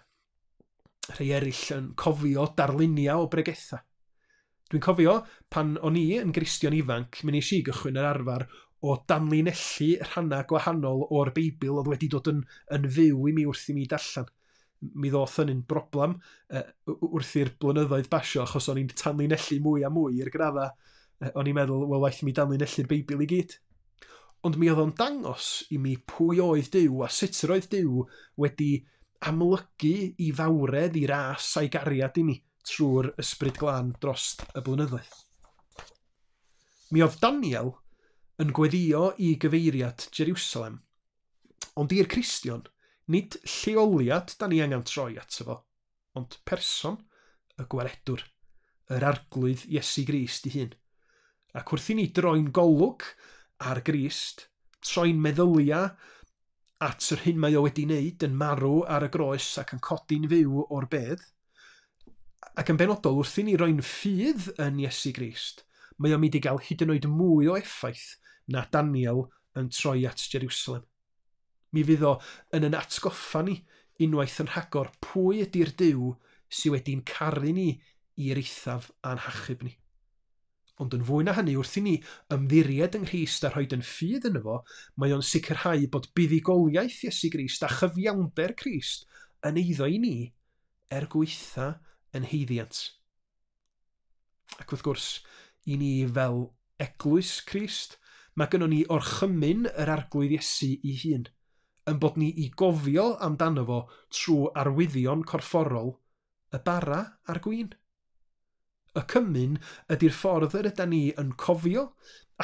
rhai eraill yn cofio darluniau o bregethau. Dwi'n cofio pan o'n i yn Gristion ifanc, mi wnes i gychwyn yr arfer o danlinellu rhannau gwahanol o'r Beibl oedd wedi dod yn fyw i mi wrth i mi darllen. Mi ddoth hynny'n broblem wrth i'r blynyddoedd basio, achos o'n i'n tanlinellu mwy a mwy i'r graddau. O'n i'n meddwl, wel, waeth i mi danlinellu'r Beibl i gyd. Ond mi oedd o'n dangos i mi pwy oedd Duw a sut yr oedd Duw wedi amlygu i fawredd, i ras a'i gariad i mi trwy'r Ysbryd Glân dros y blynyddoedd. Mi oedd Daniel yn gweddio i gyfeiriad Jerusalem, ond i'r Cristion, nid lleoliad da ni angen troi ato fo, ond person, y gwaredwr, yr arglwydd Iesu Grist ei hun. Ac wrth i ni droi'n golwg ar Grist, troi'n meddyliau at yr hyn mae o wedi wneud yn marw ar y groes ac yn codi'n fyw o'r bedd, ac yn benodol wrth i ni roi'n ffydd yn Iesu Grist, mae o'n mynd i gael hyd yn oed mwy o effaith na Daniel yn troi at Jerusalem. Mi fydd o yn yn atgoffa ni unwaith yn rhagor pwy ydy'r Duw sydd wedi'n caru ni i'r eithaf a'n hachub ni. Ond yn fwy na hynny, wrth i ni ymddiried yng Nghrist a rhoid yn ffydd yno fo, mae o'n sicrhau bod buddugoliaeth Iesu Grist a chyfiawnder Crist yn eiddo i ni er gwaetha yn haeddiant. Ac wrth gwrs, i ni fel eglwys Crist, mae gynnon ni orchymyn yr arglwydd Iesu ei hun, yn bod ni i gofio amdano fo trwy arwyddion corfforol y bara a'r gwin. Y cymun ydy'r ffordd yr ydan ni yn cofio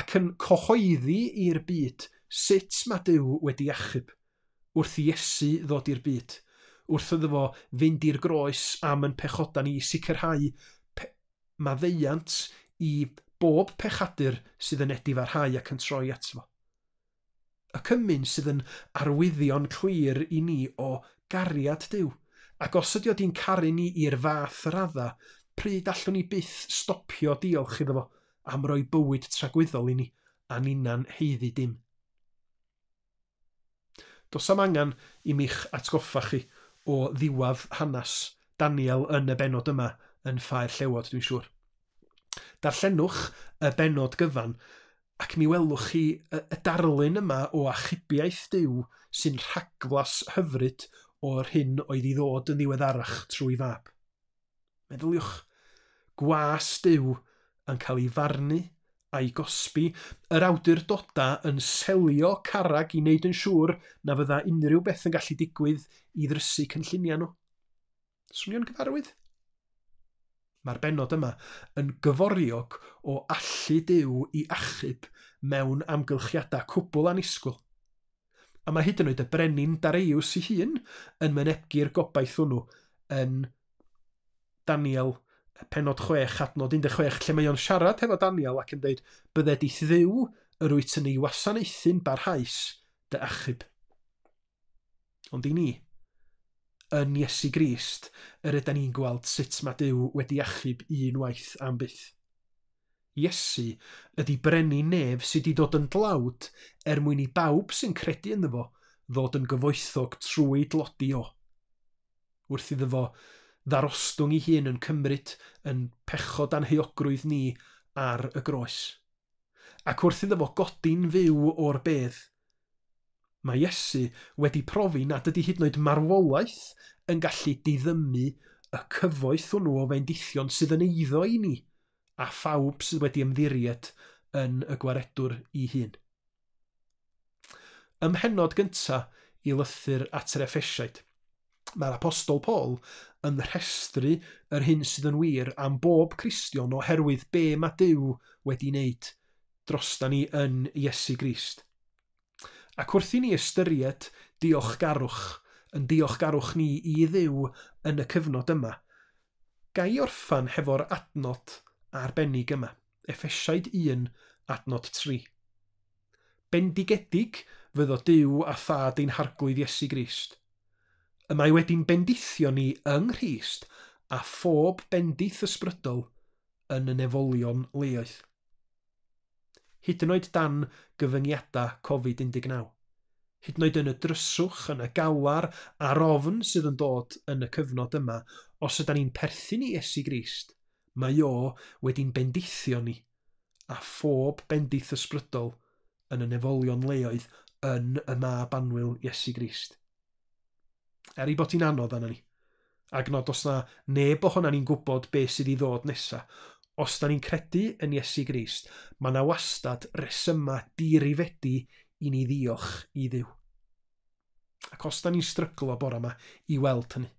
ac yn cyhoeddi i'r byd sut mae Duw wedi achub, wrth i Iesu ddod i'r byd, wrth iddo fo fynd i'r groes am yn pechoda ni i sicrhau maddeuant i bob pechadur sydd yn edifarhau ac yn troi ato fo. Y cymun sydd yn arwyddion clir i ni o gariad Duw, ac os ydy o di'n caru ni i'r fath radda, pryd allwn ni byth stopio diolch iddo fo am roi bywyd tragwyddol i ni a ninna'n haeddu dim. Does am angen i mi'ch atgoffa chi o ddiwedd hanes Daniel yn y bennod yma yn Ffair Llewod, dwi'n siŵr. Darllenwch y bennod gyfan ac mi welwch chi y darlun yma o achubiaeth Duw sy'n rhagflas hyfryd o'r hyn oedd i ddod yn ddiweddarach trwy fab. Meddyliwch, gwas Duw yn cael ei farnu a'i gosbi, yr awdurdoda yn selio carrag i wneud yn siŵr na fydda unrhyw beth yn gallu digwydd i ddrysu cynlluniau nhw. Swnio'n gyfarwydd? Mae'r bennod yma yn gyforiog o allu Duw i achub mewn amgylchiadau cwbl annisgwyl. A mae hyd yn oed y brenin Dareiws ei hun yn mynegi'r gobaith hwnnw yn Daniel pennod 6, adnod 16, lle mae o'n siarad hefo Daniel ac yn dweud, bydde dith Dduw yr wyt yn ei wasanaethu'n barhaus dy achub. Ond i ni, yn Iesu Grist, yr ydan ni'n gweld sut mae Duw wedi achub un waith am byth. Iesu ydy brenin nef sydd wedi dod yn dlawd er mwyn i bawb sy'n credu ynddo fo ddod yn gyfoethog trwy dlodi o. Wrth iddo fo ddarostwng ei hun yn cymryd yn pechod anheuogrwydd ni ar y groes. Ac wrth iddo fo godi'n fyw o'r bedd, mae Iesu wedi profi nad ydy hyd yn oed marwolaeth yn gallu diddymu y cyfoeth hwnnw o fendithion sydd yn eiddo i ni a phawb sydd wedi ymddiried yn y gwaredwr ei hun. Ym mhennod gynta i lythyr at yr Effesiaid, mae'r Apostol Paul yn rhestru yr hyn sydd yn wir am bob Cristion oherwydd be mae Duw wedi wneud drosta ni yn Iesu Grist. Ac wrth i ni ystyried diolchgarwch, yn diolchgarwch ni i Dduw yn y cyfnod yma, ga i orffan hefo'r adnod arbennig yma, Effesiaid 1, adnod 3. Bendigedig fyddo Duw a Thad ein Harglwydd Iesu Grist. Y mae wedi'n bendithio ni yng Nghrist a phob bendith ysbrydol yn y nefolion leoedd. Hyd yn oed dan gyfyngiadau Covid-19. Hyd yn oed yn y dryswch, yn y galar a'r ofn sydd yn dod yn y cyfnod yma, os ydan ni'n perthyn i Iesu Grist, mae o wedi'n bendithio ni a phob bendith ysbrydol yn y nefolion leoedd yn y mab annwyl Iesu Grist. Er ei bod hi'n anodd arna ni, ac nod os na neb ohonan ni'n gwybod beth sydd i ddod nesa, os da ni'n credu yn Iesu Grist, mae na wastad resyma dirifedi i ni ddiolch i Dduw. Ac os da ni'n stryglo bore yma i weld hynny,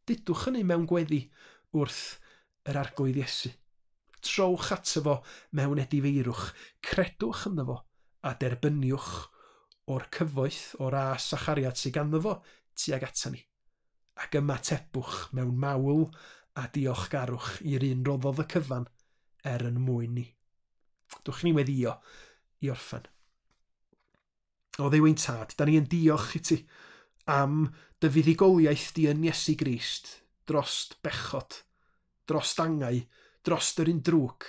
dudwch hynny mewn gweddi wrth yr Arglwydd Iesu. Trowch ato fo mewn edifeirwch, credwch ynddo fo a derbyniwch o'r cyfoeth, o'r ras a chariad sydd ganddo fo tuag ata ni. Ac ymatebwch mewn mawl a diolchgarwch i'r un roddodd y cyfan er yn mwyn ni. Dwch ni weddio i orffen. O Dduw ein Tad, da ni yn diolch i ti am dy fuddugoliaeth di yn Iesu Grist drost bechod, drost angau, drost yr un drwg.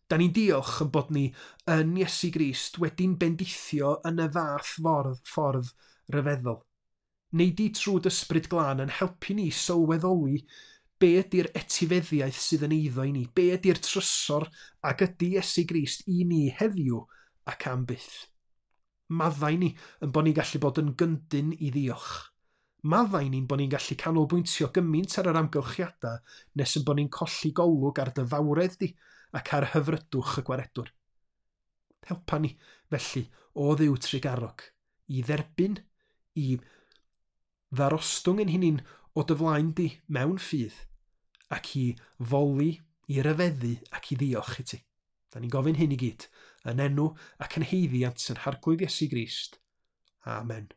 Da ni'n diolch yn bod ni yn Iesu Grist wedi'n bendithio yn y fath ffordd ryfeddol. Nei di trwy dy ysbryd glân yn helpu ni sylweddoli be ydy'r etifeddiaeth sydd yn eiddo i ni, be ydy'r trysor ag ydy Iesu Grist i ni heddiw ac am byth. Maddau ni yn bod ni'n gallu bod yn gyndyn i ddiolch. Maddau ni'n bod ni'n gallu canolbwyntio gymaint ar yr amgylchiadau nes yn bod ni'n colli golwg ar dy fawredd di ac ar hyfrydwch y gwaredwr. Helpa ni, felly, o Dduw trugarog, i dderbyn, i ddarostwng ein hunain o dy flaen di mewn ffydd, ac i foli, i ryfeddu ac i ddiolch i ti. Da ni'n gofyn hyn i gyd, yn enw ac yn haeddiant yn Harglwydd Iesu Grist. Amen.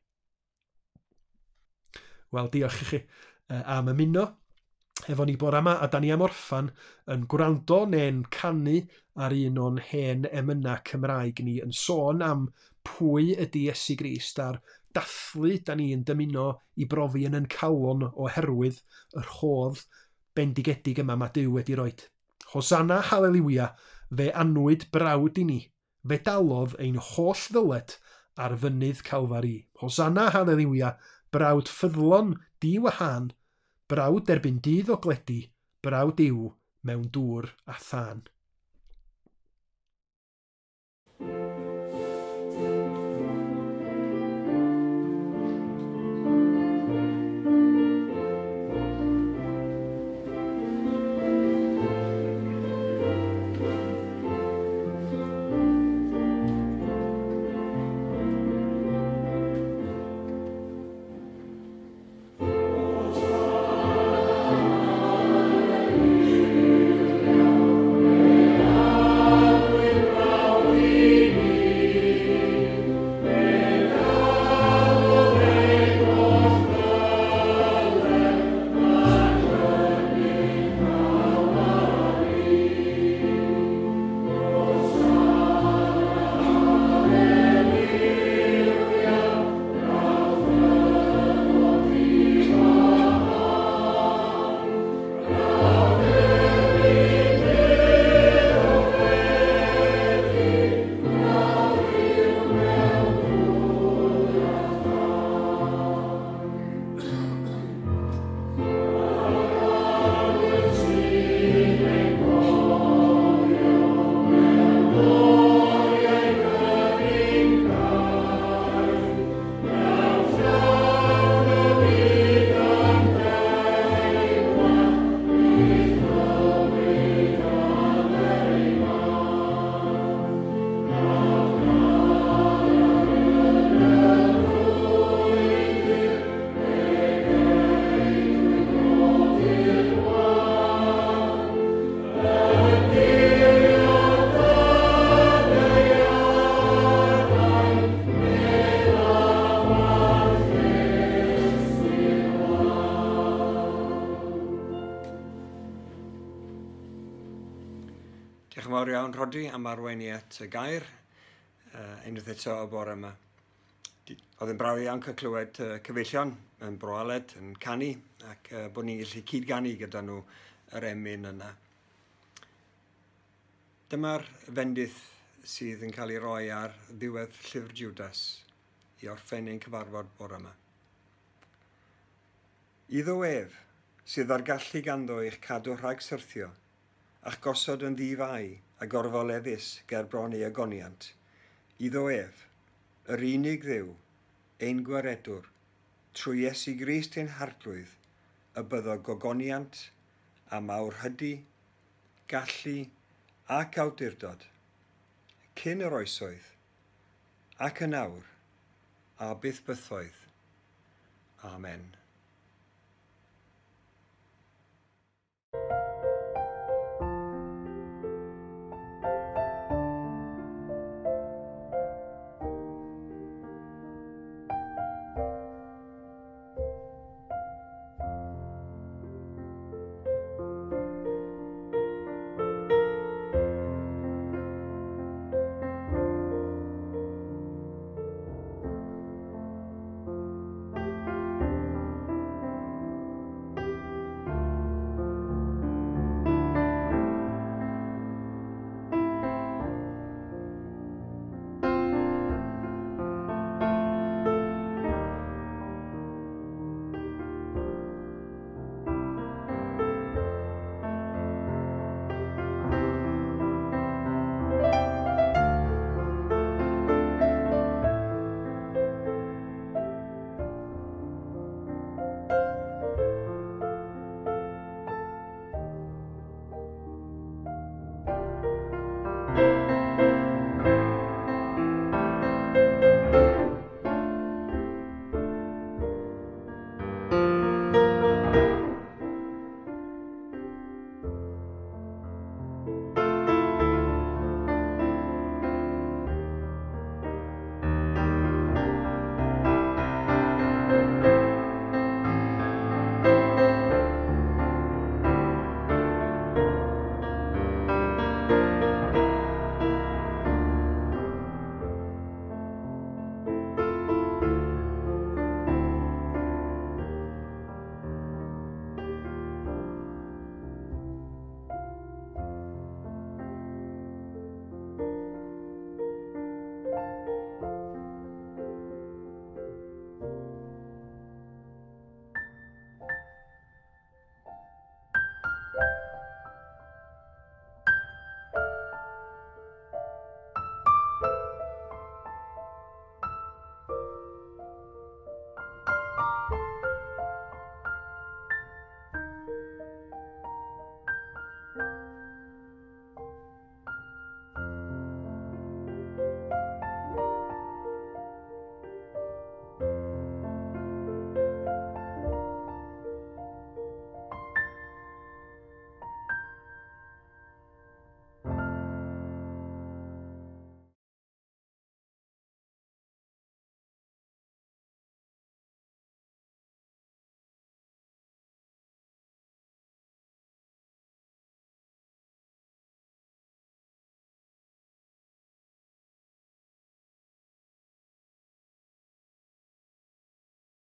Wel, diolch i chi am ymuno efo ni bore yma, a da ni am orffan yn gwrando neu'n canu ar un o'n hen emynau Cymraeg ni yn sôn am pwy ydy Iesu Grist a'r dathlu da ni'n dymuno i brofi yn yn calon oherwydd y rhodd bendigedig yma mae Duw wedi roed. Hosanna, haleliwia, fe anwyd brawd i ni, fe dalodd ein holl ddyled ar fynydd Calfari. Hosanna, haleliwia, brawd ffyddlon diwahân, brawd erbyn dydd o gledu, brawd yw mewn dŵr a thân. Diolch yn fawr iawn, Rhodri, am arwain i at y gair unwaith eto y bore yma. Oedd yn braf iawn cael clywed cyfeillion yn Bro Aled yn canu ac bod ni'n gallu cyd-ganu gyda nhw yr emyn yna. Dyma'r fendith sydd yn cael ei roi ar ddiwedd llyfr Judas i orffen ein cyfarfod bore yma. Iddo ef sydd ar gallu ganddo eich cadw rhag syrthio, a'ch gosod yn ddifai a gorfoleddus ger bron ei ogoniant. Iddo ef, yr unig Dduw, ein gwaredwr, trwy Iesu Grist ein Harglwydd, y byddo gogoniant a mawrhydi, gallu ac awdurdod, cyn yr oesoedd, ac yn awr, a byth bythoedd. Amen.